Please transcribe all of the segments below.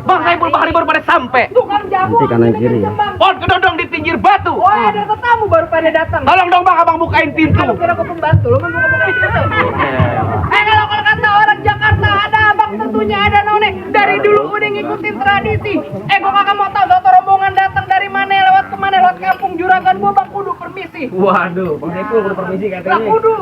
Bang Saiful Bahari baru pada sampai. Tuh kan jamu. Nanti kanan kiri ya. Pohon kedodong di pinggir batu. Oh, ada tetamu baru pada datang. Tolong dong bang, abang bukain pintu. Aku kira aku pembantu, lu membuka-bukain pintu. Kalau kata orang Jakarta ada abang tentunya ada none. Dari dulu udah ngikutin tradisi. Gua kagak mau tahu satu rombongan datang dari mana lewat kemana lewat kampung Juragan gua bang kudu permisi. Waduh, Bang Saiful kudu permisi Bang katanya. kudu.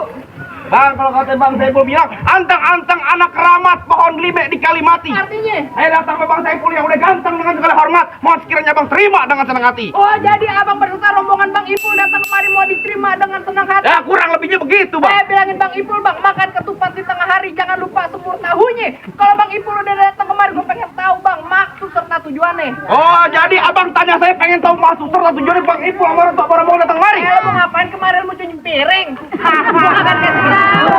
Bang, kalau kata Bang Saiful bilang, anteng-anteng anak keramat pohon lime di Kalimati. Artinya? Datang ke Bang Saiful yang udah ganteng dengan segala hormat. Mau sekiranya Bang terima dengan senang hati. Oh, jadi abang berserta rombongan Bang Ipul datang kemari mau diterima dengan senang hati. Ya kurang lebihnya begitu bang. Bilangin Bang Ipul bang, makan ketupat di tengah hari jangan lupa semur tahunya. Kalau Bang Ipul udah datang kemari, gue pengen tahu bang maksud serta tujuannya. Oh, jadi abang tanya saya pengen tahu maksud serta tujuannya Bang Ipul sama orang mau datang kemari. Lo mau ngapain kemarin mau cuci piring? Gue akan kasih tahu.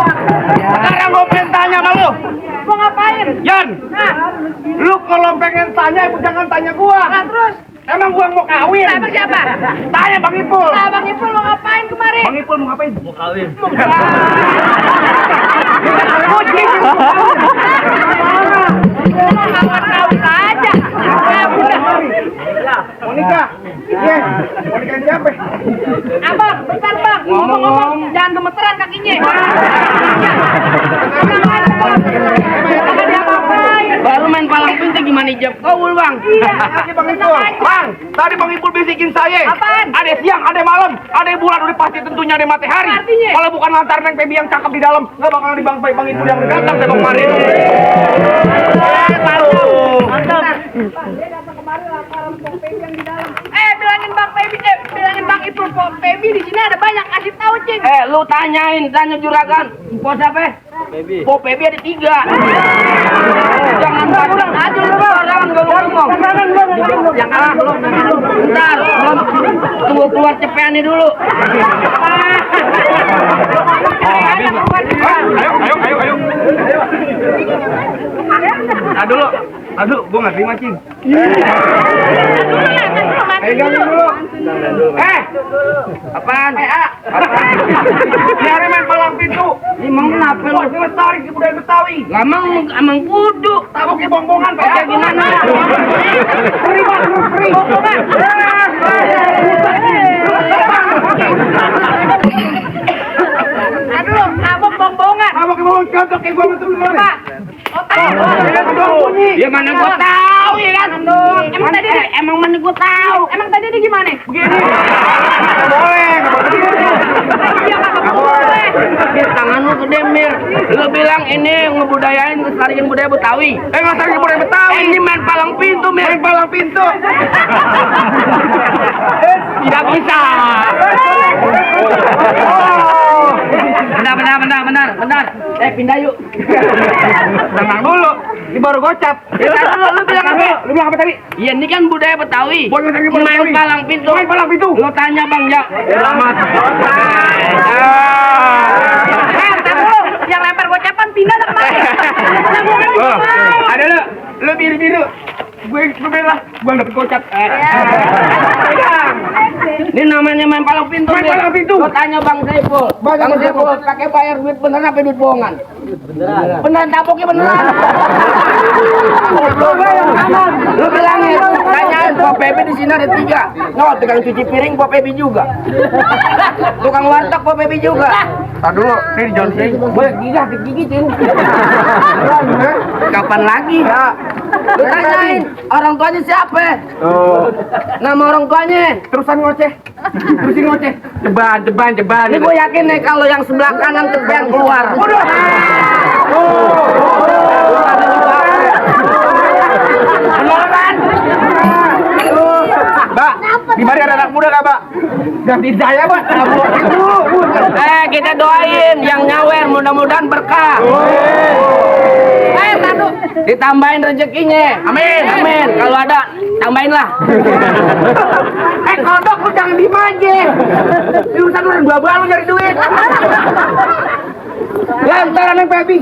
Sekarang gue pengen tanya sama lu. Mau ngapain? Yan, lu kalau pengen tanya jangan tanya gua. Nah terus? Emang gua mau kawin? Emang siapa? Tanya Bang Ipul. Nah Bang Ipul mau ngapain kemarin? Bang Ipul mau ngapain? Mau kawin. Kucing. Mau kawin aja. Mau nikah? Iya. Mau nikahin siapa? Abang, bentar bang. Ngomong-ngomong, jangan gemeteran kakinya. Baru main palang pintu gimana jawab kau bang? Iya, Bang Ipul. Bang, tadi Bang Ipul bisikin saya. Apaan? Ada siang, ada malam, ada bulan, udah pasti tentunya ada matahari. Artinya? Kalau bukan lantaran Neng Pebi yang cakep di dalam, nggak bakalan di Bang Ipul yang ganteng saya kemarin. Mantap. Dia datang kemari lantaran Bang Pebi yang di dalam. Bilangin Bang Pebi, bilangin Bang Ipul, Bang Pebi di sini ada banyak, kasih tahu cing. Lu tanya Juragan. Pos apa? Pebi. Po Pebi ada 3. Jangan ulang aja lu bang. Jangan ngomong. Jangan belum. Bentar, tunggu keluar cepeannya dulu. Ayo. Aduh, gua nggak terima cing. Pegang dulu. Apaan? Biar main palang pintu. Emang kenapa lu? Ini lestari budaya Betawi. Emang kudu. Taboknya bongbongan, Pak. Kayak gimana? Free, Pak. Free. Bongbongan. Aduh, abang bongbongan. Taboknya bongbongan, contoh kayak gua betul betul. Pak. Ya mana gua tahu ya kan? Emang mana gua tahu? Emang tadi dia gimana? Begini. Boleh. Tangan lu gede Mir. Lu bilang ini ngebudayain ngelestariin budaya Betawi. Ngelestariin budaya Betawi. Ini main palang pintu Mir. Main palang pintu. Tidak bisa. Bentar. Pindah yuk. Tenang dulu. Ini baru gocap. Lu bilang apa? Lu bilang apa tadi? Iya ini kan budaya Betawi. Main palang pintu. Main palang pintu. Lu tanya Bang Jak. Selamat. Yang lempar gocapan pindah ke mana? Ada lu biru. Gue merah, gue dapet gocap. Ini namanya main palang pintu. Main palang pintu. Lu tanya Bang Saiful. Bang Saiful pakai bayar duit beneran apa duit bohongan? Beneran taboknya beneran. Lu bilangin, tanyain Pak Pebi di sini ada 3. No, tukang cuci piring Pak Pebi juga. Tukang warteg Pak Pebi juga. Tar dulu, ini jangan sih. Boleh gigitin. Kapan lagi? Ya. Lu tanyain orang tuanya siapa? Tuh. Nama orang tuanya. Terusan ngoceh. Terusin ngoceh. Jeban. Ini gue yakin nih kalau yang sebelah kanan cepetan keluar. Waduh. Beneran? Mbak, di mari ada anak muda nggak, Mbak? Ganti saya, Mbak. Kita doain yang nyawer mudah-mudahan berkah. Tadu. Ditambahin rezekinya. Amin. Kalau ada tambahin lah. Kodok lu jangan diem aja. Di urusan lu dua-dua lu nyari duit. Lantaran yang Pebi.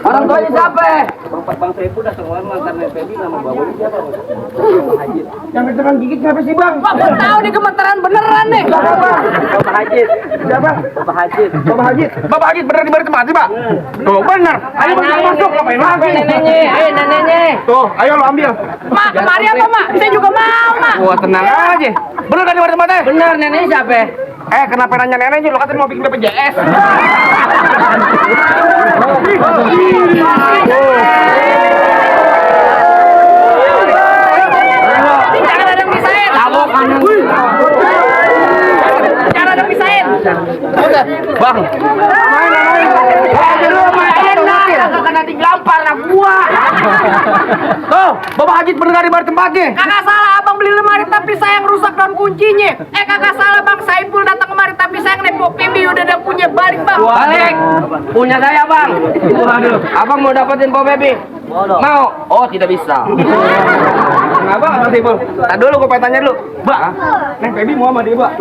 Orang tuanya siapa? Bang Saiful udah sekolah mantan PB nama bapaknya siapa? Yang kenceng gigit ngapa sih, Bang? Wah, gua tahu nih gemeteran beneran nih. Bapak Hajid. Siapa? Bapak Hajid. Bapak Hajid bener di bari tempat sih, Pak? Tuh, bener. Ayo Bang, masuk. Ngapain lagi? Neneknya. Tuh, ayo lo ambil. Mak, kemari apa, Mak? Saya juga mau, Mak. Wah, tenang aja. Bener kan di bari tempatnya? Bener, neneknya siapa? Kenapa nanya neneknya? Lo katanya mau bikin BPJS. Jangan ada yang pisahin. Tabok kanan. Jangan ada yang pisahin. Bang. Kagak nanti gampar anak gua. Tuh, Bapak Hajid bener di bari tempatnya. Kagak salah abang beli lemari tapi sayang rusak daun kuncinya. Kagak salah Bang Saiful datang kemari tapi sayang nih PB udah ada punya balik Bang. Balik. Punya saya, Bang. Waduh. Abang mau dapetin Pop Baby? Mau? Oh, tidak bisa. Kenapa, Bang Saiful? Tadi dulu gue pengen tanya dulu. Mbak, Neng Pebi mau sama dia, Mbak?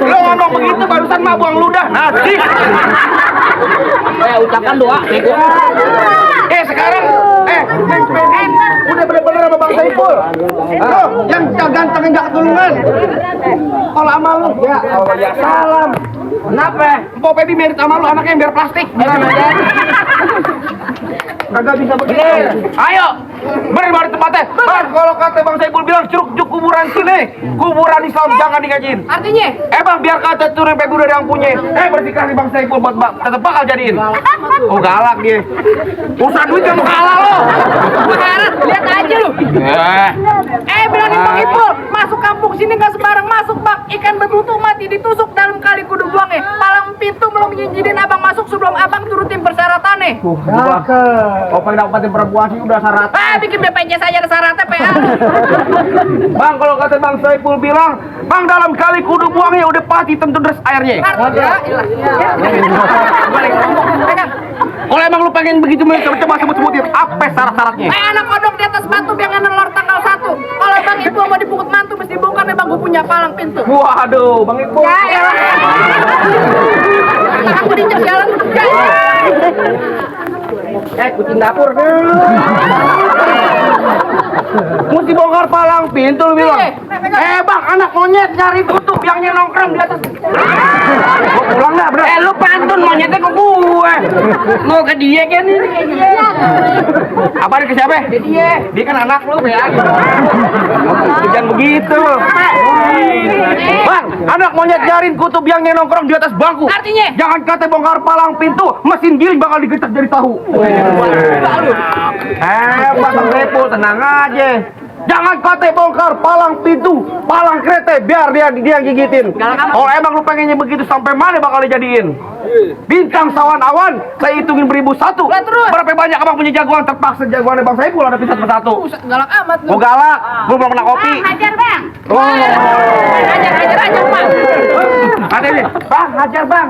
Lo ngomong begitu barusan mah buang ludah. Nanti. Ucapkan doa. Sekarang, Neng Pebi udah bener-bener sama Bang Saiful. Lo, yang ganteng yang gak ketulungan. Kalau sama lu, ya salam. Kenapa? Pop Pebi merit sama lu, anaknya yang biar plastik. Kagak bisa begitu. Ayo, beri tempatnya. Bang, kalau kata Bang Saiful bilang curug kuburan sini, kuburan Islam jangan digajin. Artinya? Bang, biar kata turun Pebi udah yang punya. Bersihkan nih Bang Saiful buat tetep bakal jadiin. Oh galak dia. Urusan duit yang kalah lo. Heran, lihat aja lu. Bilangin Bang Ipul, masuk kampung sini nggak sembarang masuk Bang. Ikan betutu mati ditusuk dalam kali kudu buangnya. Palang pintu belum nyinjinin abang masuk sebelum abang turutin persyaratannya. Oh, pengen dapetin perempuan sih udah syarat. Bikin BPJS aja ada syaratnya PA. Bang, kalau kata Bang Saiful bilang, Bang dalam kali kudu buangnya udah pasti tentu deres airnya. Kalau emang lu pengen begitu coba sebut-sebutin apa syarat-syaratnya? Anak kodok di atas batu biar nelor tanggal 1. Kalau Bang Ipul mau dipukul mantu mesti bongkar Bang, gue punya palang pintu. Waduh, Bang Ipul. Aku diinjak jalan. Kucing dapur. Mesti bongkar palang pintu lu bilang. Bang, anak monyet cari kutub yang nongkrong di atas. Gua pulang dah, bener. Lu pantun monyetnya ke gue. Mau ke dia kan ini. Apa ke siapa? Ke dia. Dia kan anak lu ya. Jangan begitu. Bang, anak monyet cari kutub yang nongkrong di atas bangku. Artinya? Jangan kata bongkar palang pintu, mesin giling bakal digetak jadi tahu. Bang Saiful tenang aja. Jangan kata bongkar palang pintu, palang kereta biar dia gigitin. Kalau emang lu pengennya begitu sampai mana bakal dijadiin? Bintang sawan awan, saya hitungin 1001. Berapa banyak abang punya jagoan terpaksa jagoannya Bang Saiful ada pisah persatu. Galak amat lu. Oh galak, belum pernah kopi. Hajar Bang. Hajar Bang. Ada nih, Bang hajar Bang.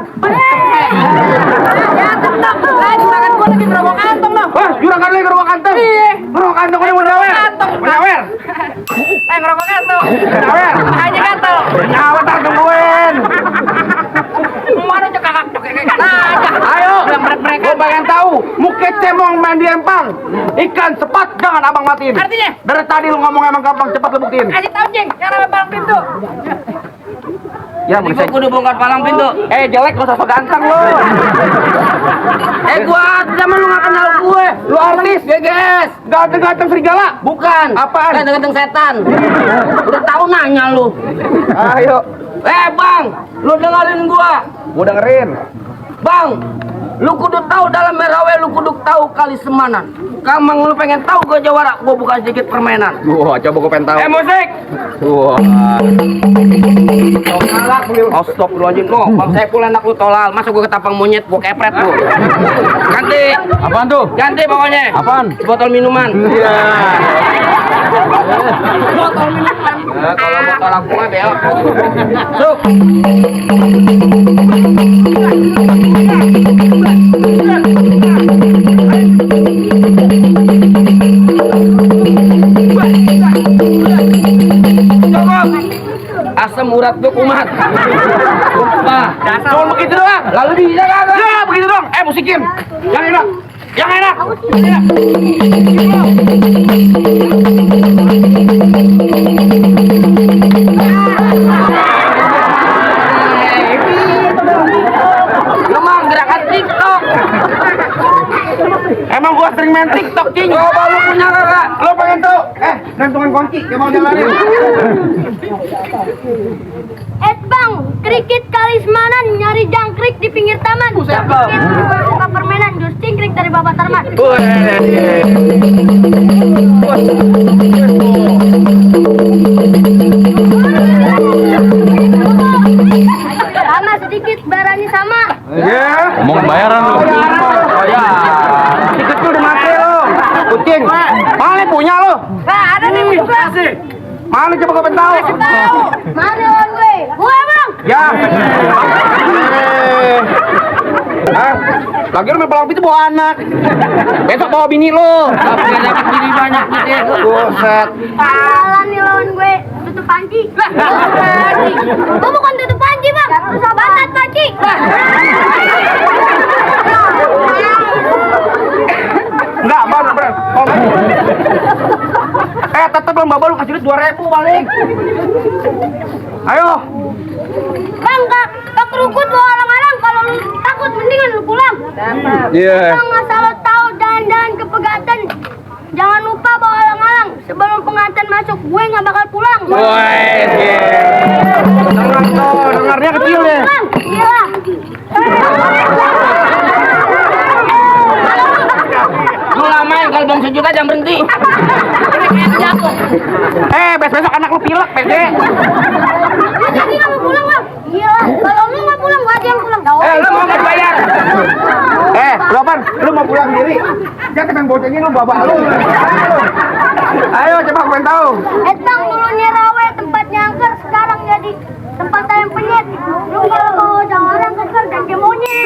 Lagi makan gua lagi gerobak kantong Bang. Wah, juragan lagi gerobak kantong. Iya. Gerobak kantong ini menyawer. Menyawer. Gerobak kantong. Menyawer. Aja kantong. Menyawer tak tungguin. Mana cekakak cekakak. Ayo, gue pengen tahu, muket cemong main di empang, ikan cepat jangan abang matiin. Artinya? Dari tadi lu ngomong emang gampang cepat lu buktiin. Kasih tahu Jeng, yang namanya palang pintu. Ya, Ibu kudu bongkar palang pintu. jelek lu sosok ganteng lu. Gua zaman lu gak kenal gue. Lu artis, geges, ganteng-ganteng serigala. Bukan. Apaan? Ganteng-ganteng setan. Udah tahu nanya lu. Ayo, Bang, lu dengerin gua. gua dengerin. Bang, Lu kudu tahu dalam merawe, lu kudu tahu kali semanan. Kamang lu pengen tahu gua jawara, gua buka sedikit permainan. Wah, coba gue pengen tahu. Musik. Wah. Oh, stop dulu anjing lo. Bang saya pula anak lu tolal. Masa gua ketapang monyet, gua kepret lu. Ganti. Apaan tuh? Ganti pokoknya. Apaan? Botol minuman. Iya. Botol minuman. Kalau botol aku mah bel. Suk. Asam urat tuh kumat. Nah, cuma begitu doang. Lalu bisa kagak? Ya, begitu dong. Musikin. Yang enak. Yang enak. Lu mah gerakan TikTok. Emang gua sering main TikTok, Cing. Coba lu punya kagak? Lo pengen tahu? Gantungan kunci, kayak mau jalanin. Bang, krikit kalismanan nyari jangkrik di pinggir taman. Buset, Krikit suka permainan jus cingkrik dari Bapak Tarman. Sama sedikit, barangnya sama. Ya. Ngomong bayaran lu. Oh ya. Tiket tuh udah mati lo. Kucing. Mana punya lo? Nah, ada nih juga. Mana coba gue pengen tahu? Mana lawan gue? Gue bang. Ya. Lagi lu main palang pintu bawa anak. Besok bawa bini lo. Tapi gak dapat diri banyak gitu. Buset. Salah nih lawan gue. Tutup panci. Gue bukan tutup panci bang. Bantat panci. Enggak, bener. Tetep lo mbak lu kasih duit 2.000 balik. Ayo. Bang, kak kerukut lo alang-alang. Kalau lu takut mendingan lu pulang. Iya. Bang, asal lo tahu jalan-jalan ke pegatan. Jangan lupa bawa alang-alang. Sebelum pengantin masuk, gue nggak bakal pulang. Dengar tuh, dengarnya kecil ya. Pulang, iya. Lu lamain kalau belum sejuta jam berhenti. Besok anak lu pilek, pede. Jadi nggak mau pulang bang? Iya. Kalau lu nggak pulang, gue aja yang pulang. Lu mau nggak bayar? Lu apaan? Lu mau pulang sendiri? Jangan pengen bocengin lu bapak lu. Ayo coba aku pengen tahu. Bang, dulunya rawe tempatnya angker, sekarang jadi tempat ayam penyet. Lu kalau bawa orang keker dan dia monyet.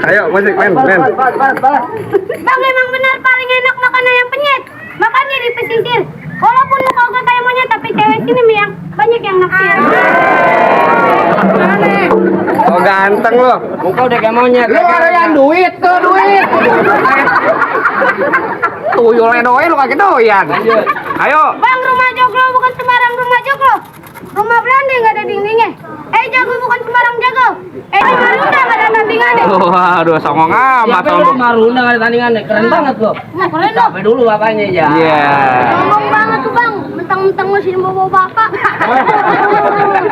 Ayo, musik main. Bang, emang benar paling enak makan ayam penyet. Makanya di pesisir. Walaupun muka gue kayak monyet, tapi cewek sini yang banyak yang naksir. Oh ganteng lo. Muka udah kayak monyet. Lu ada yang duit tuh, duit. Tuyulnya doyan lu kagak doyan. Ayo. Bang, rumah joglo bukan sembarang rumah joglo. Rumah Belanda nggak ada dindingnya. Jago bukan sembarang jago. Marunda nggak ada tandingannya. Waduh, songong amat sombong. Marunda nggak ada tandingannya. Keren banget lo. Nah, keren dong. Sampai dulu bapaknya ya. Iya. Ngomong banget tuh bang, mentang-mentang masih bawa bapak.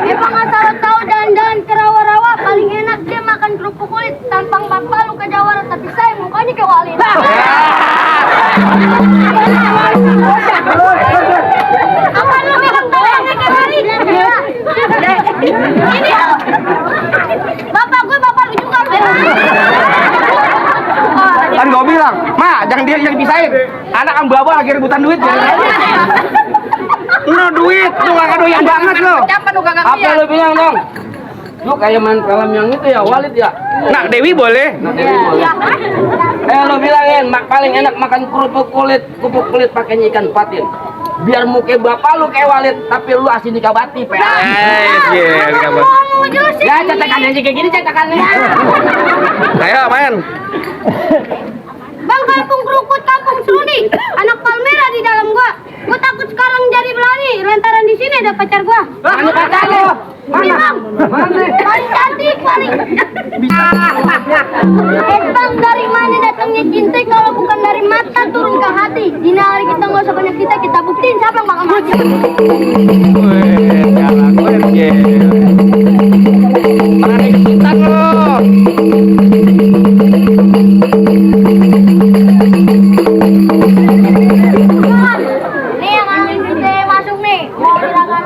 Emang asal tahu jalan-jalan ke rawa-rawa paling enak dia makan kerupuk kulit. Tampang bapak lu ke Jawara, tapi saya mukanya ke Wali. Apa lu bilang tampangnya ke Wali? Ini bapak gue bapak lu juga. Kan gua bilang, Ma, jangan dia yang pisahin. Anak ang bawa lagi rebutan duit. Lu duit, lu gak doyan banget lo. Apa lu bilang dong? Lu kayak main film yang itu ya, Walid ya? Nak Dewi boleh. Lu bilangin, paling enak makan kerupuk kulit pakai ikan patin. Biar muka bapak lu kayak Walid, tapi lu asin dikabati, Pak. Ya, cetakan aja kayak gini cetakannya. Ayo main. Bang, kampung kerukut, kampung seruni. Anak palmera di dalam gua. Gua takut sekarang jadi belani. Lantaran di sini ada pacar gua. Anu pacar lu. Ini bang. Paling cantik paling. Bang, dari mana datangnya cinta kalau bukan dari mata turun ke hati? Dini hari kita nggak usah banyak kita buktiin siapa yang bakal mati. Jalan gue ya. Mana nih kecintaan lo? Nih yang ambil cinta masuk nih. Mau silakan.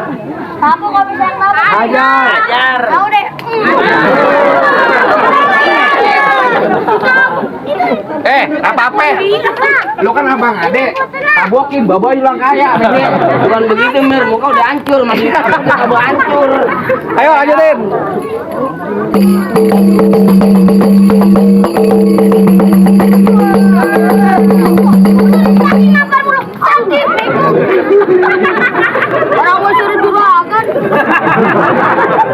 Tahu kok bisa yang tahu? Ajar. Tahu deh. Apa-apa? Lu kan abang ade, tabokin bawa hilang kaya. Bukan begitu Mir, muka udah hancur masih udah hancur. Ayo lanjutin. Lagi ngapain mulu? Sakit, bego. Orang mau suruh juragan.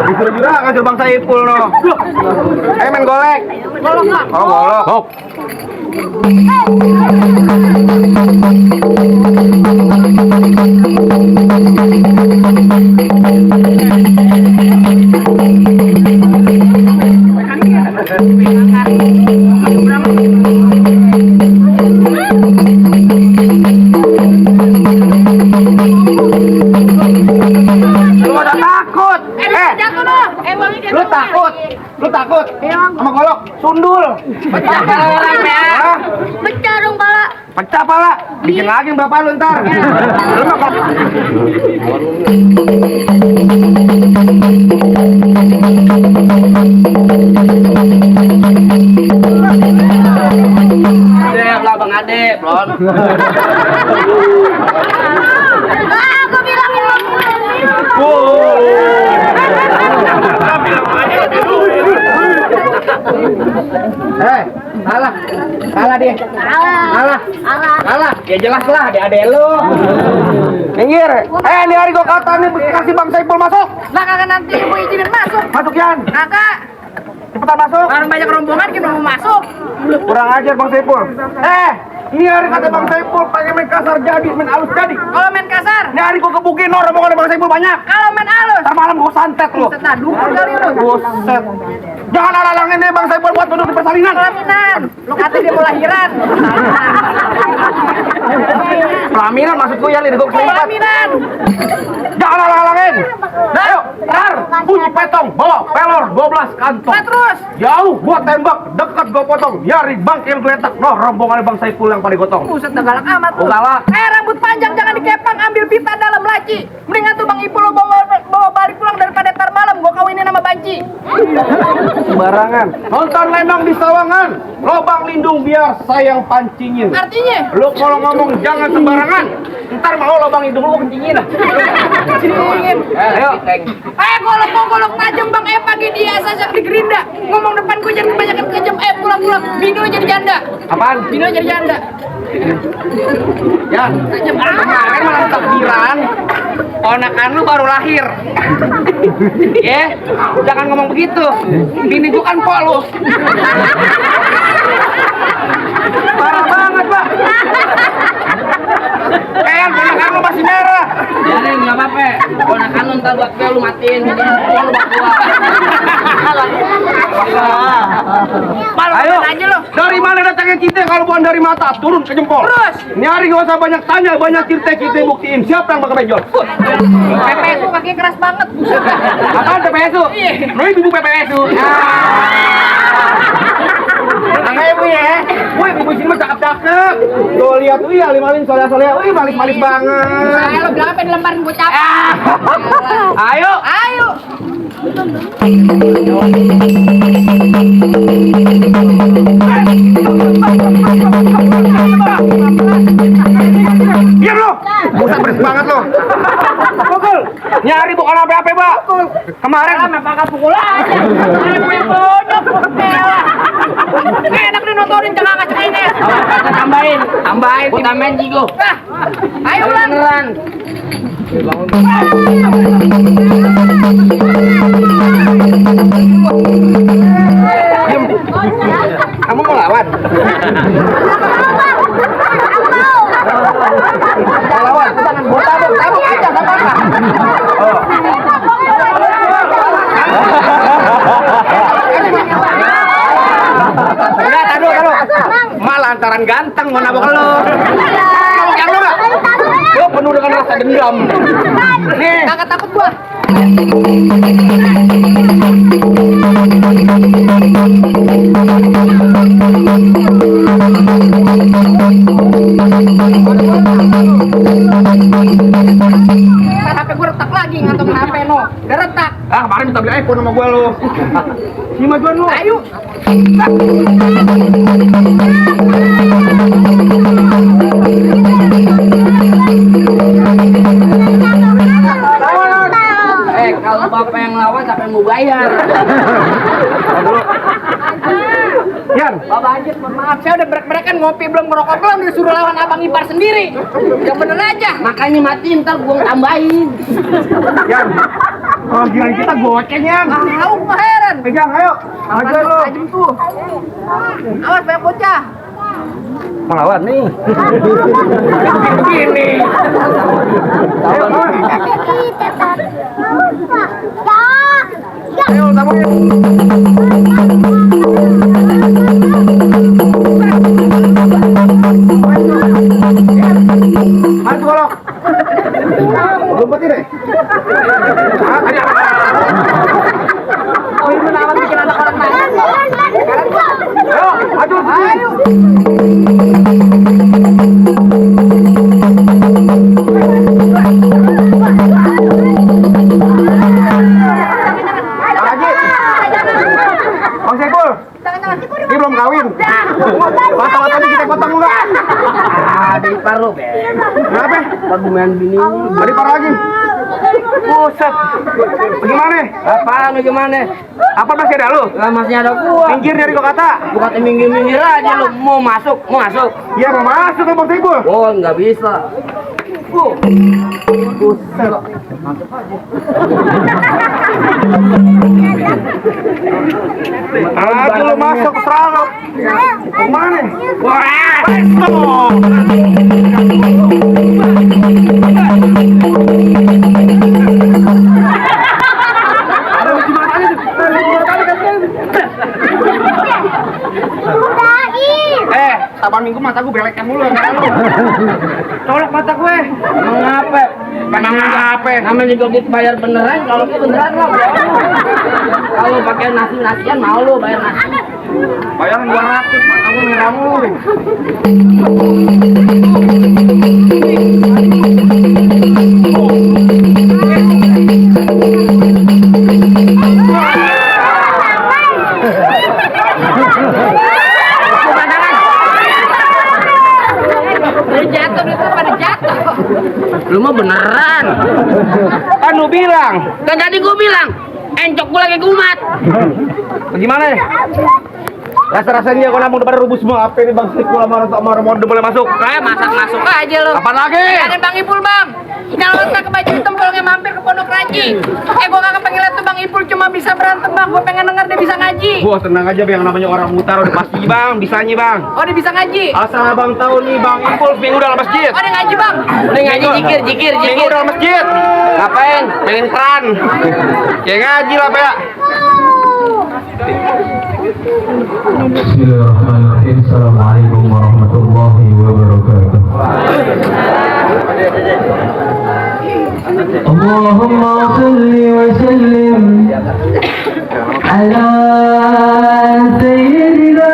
Disuruh juga kan Bang Saiful no. Ayo main golek. Golok nggak? Oh golok. Lu ada takut? Jatuh lo. Emangnya jatuh. Lu takut? Sama golok sundul. Pecah kalau orang ya. Hah? Pecah dong pala. Pecah pala, bikin lagi bapak lu ntar. Lu mah kok. Adep lah Bang Adep, Lon. Aku bilangin lo. Kalah dia. Kalah. Ya jelas lah, adek lu. Minggir. Ini hari gua kata nih kasih Bang Saiful masuk. Nah kakak nanti ibu izinin masuk. Masuk Yan. Kakak, Cepetan masuk. orang banyak rombongan kita mau masuk. Kurang ajar Bang Saiful. Ini hari kata Bang Saiful pengen main kasar jadi, main halus jadi. Kalau main kasar, Ini hari gua kebukin rombongan Bang Saiful banyak. kalau main halus, Ntar malam gua santet lu. setelah dukun kali lu. Buset. Jangan halang-halangin nih Bang Saiful buat duduk di persalinan. Pelaminan, lu kata dia mau lahiran. Pelaminan maksud gua ya, lihat gua kelimpat. Pelaminan. Jangan halang-halangin. Ayo, tar, bunyi petong, bawa pelor 12 kantong. Nah terus, Jauh gua tembak, dekat gua potong. Nyari bangkil geletak, noh rombongan Bang Saiful yang pada gotong. buset dah galak amat lu. Oh, galak. Rambut panjang jangan dikepang, ambil pita dalam laci. Mendingan tuh Bang Ipul lu bawa balik pulang daripada ntar malam gua kawinin sama banci. Sembarangan. Nonton lenong di sawangan, lobang lindung biar sayang pancingin. Artinya, Lu kalau ngomong jangan sembarangan, ntar mau lobang hidung lu kencingin. dingin. Ayo. Golok tajam Bang pagi dia sasak di gerinda. Ngomong depan gua jangan kebanyakan kejam. Pulang. Bino jadi janda. Apaan? Bino jadi janda. Ya, kemarin malam takbiran, ponakan lu baru lahir. Ya, jangan ngomong begitu. Bini gua kan po lu. Parah banget, Pak. Ponakan lu masih merah. Biarin nggak apa-apa. Ponakan lu ntar buat gue lu matiin. Jadi lu buat gua. Ayo, aja lo. dari mana datangnya cinta kalau bukan dari mata? Turun ke jempol. Terus. Nyari gak usah banyak tanya, banyak cerita kita buktiin siapa yang bakal benjol. PPSU kaki keras banget. Buset. Apaan PPSU? Iya. Lu ibu PPSU. Angga ibu ya. Wih, ibu sini mah cakep-cakep. Tuh lihat, wih alim-alim soleh-soleh. Wih, malis-malis banget. Saya lo bilang apa dilemparin gue capek. Ayo. Diam lo. Buset beres banget lo. Pukul. Nyari bukan apa-apa, Pak. Kemarin Bakal pukul aja. Enak nih nontonin jangan ngacak ini. Tambahin. Gua tambahin jigo. Ayo ulang. Beneran. diam. Kamu mau lawan? Mau lawan? Jangan buat tabuk aja, enggak apa-apa. kelihatan ganteng mau nabok lo. Yang lo nggak? Lo penuh dengan rasa dendam. Nih, Kagak takut gua. HP gua retak lagi ngantongin HP no. Udah retak. kemarin minta beli iPhone sama gue lo. Ini majuan lo. Ayo. Kalau bapak yang lawan siapa yang mau bayar? Yan, Bapak Anjir, mohon maaf, saya udah break-breakan ngopi belum ngerokok belum disuruh lawan abang ipar sendiri. Yang bener aja. Makanya matiin ntar gua tambahin. Yan. Oh, giliran kita goceng Yan. Tahu gua heran. Pegang, ayo. Aja lo. Ajem tuh. Awas banyak bocah. Melawan nih. Begini. Ayo, ayo, tamu. Maju kalau. Lompat ini. Oh, ini lawan bikin anak orang lain. Ayo, maju. Ayo. Bang Saiful, ini belum kawin. Mata-mata ini kita potong enggak? Ada ipar lo, Be. Kenapa? Paguman bini. Tadi parah lagi. Buset. Bagaimana? Apaan bagaimana? Apa masih ada lu? Lah masnya ada gua. Minggir dari gua kata. Bukan minggir-minggir aja lu. Mau masuk, mau masuk. Iya mau masuk ke Bang Saiful. Oh, nggak bisa. Buset. Aduh lu masuk serangap. Kemana? Wah, Saban minggu mata gue belekan mulu. Tolak mata gue. Mengapa? Mengapa? Namanya juga gitu bayar beneran. Kalau itu beneran lah. Kalau pakai nasi-nasian mau lu bayar nasi. Bayaran 200, mata gue merah mulu. Jatuh itu pada jatuh. Lu mah beneran. Kan lu bilang. Kan tadi gua bilang, encok gua lagi kumat. Bagaimana ya? Rasa-rasanya kalau nabung depan rubus semua. Apa ini Bang Saiful sama Romondo boleh masuk? Kayak masuk aja lu. Kapan lagi? Ada Bang Ipul, Bang. Kalau tak ke baju hitam kalau nggak mampir ke Pondok Raji. Gua kagak pengen lihat tuh Bang Ipul cuma bisa berantem, Bang. Gua pengen denger dia bisa ngaji. Wah tenang aja Bang, yang namanya orang mutar udah pasti Bang, bisanya Bang. Oh, dia bisa ngaji. Asal Abang tahu nih Bang Ipul seminggu dalam masjid. Oh, dia ngaji, Bang. Udah ngaji jikir. Seminggu dalam masjid. Ngapain? Main keran. Ya ngaji lah Pak. Bismillahirrahmanirrahim. Assalamualaikum warahmatullahi wabarakatuh. Allahumma salli wa sallim ala sayyidina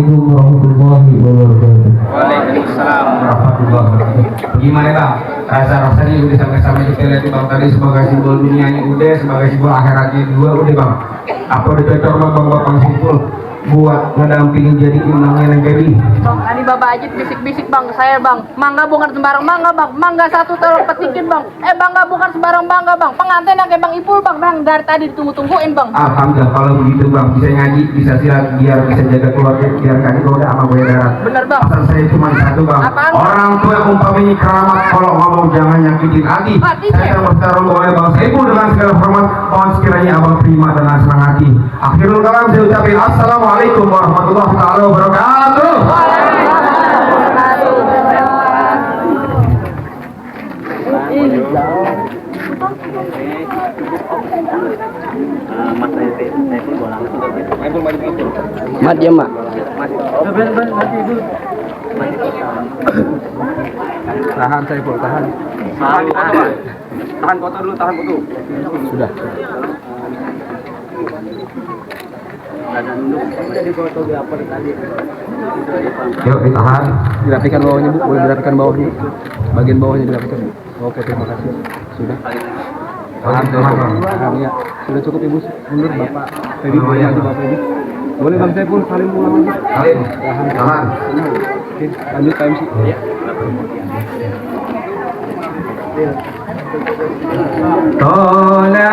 Assalamualaikum warahmatullahi wabarakatuh. Waalaikumsalam warahmatullahi wabarakatuh. Gimana bang? Rasa-rasanya udah sampai-sampai kita lihat bang tadi sebagai simbol dunianya udah, sebagai simbol akhiratnya dua udah bang. Apa udah cocok bang simpul buat ngedampingin jadi imamnya yang jadi? Bang, tadi Bapak Ajit bisik-bisik bang, saya bang. Mangga bukan sembarang mangga bang. Mangga satu tolong petikin bang. Bangga bukan sembarang bangga bang. Pengantin yang kayak Bang Ipul bang. Bang, dari tadi ditunggu-tungguin bang. Alhamdulillah kalau begitu bang, bisa ngaji, bisa silat, biar bisa jaga keluarga, biar kan udah sama gue darat. Bener bang. Pesan saya cuma satu bang. Apaan? Orang tua yang umpamanya keramat kalau ngomong jangan nyakitin hati. Hatinya. Saya akan bertarung oleh bang Saiful dengan segala hormat. Mohon sekiranya abang terima dengan senang hati. Akhirul kalam saya ucapin assalamualaikum warahmatullahi taala wabarakatuh. Mat ya mak. Tahan Saiful, tahan. Tahan foto dulu, tahan foto. Sudah. Yuk ditahan. Dirapikan bawahnya bu, boleh dirapikan bawahnya. Bagian bawahnya dirapikan. Oke, terima kasih. Sudah. Tahan, tahan. Tahan ya. Sudah cukup ibu. Mundur bapak. Feby boleh aja bapak Feby. Boleh bang Saiful saling ulang lagi. Salim. Tahan. Oke, lanjut Pak MC. Iya. طلع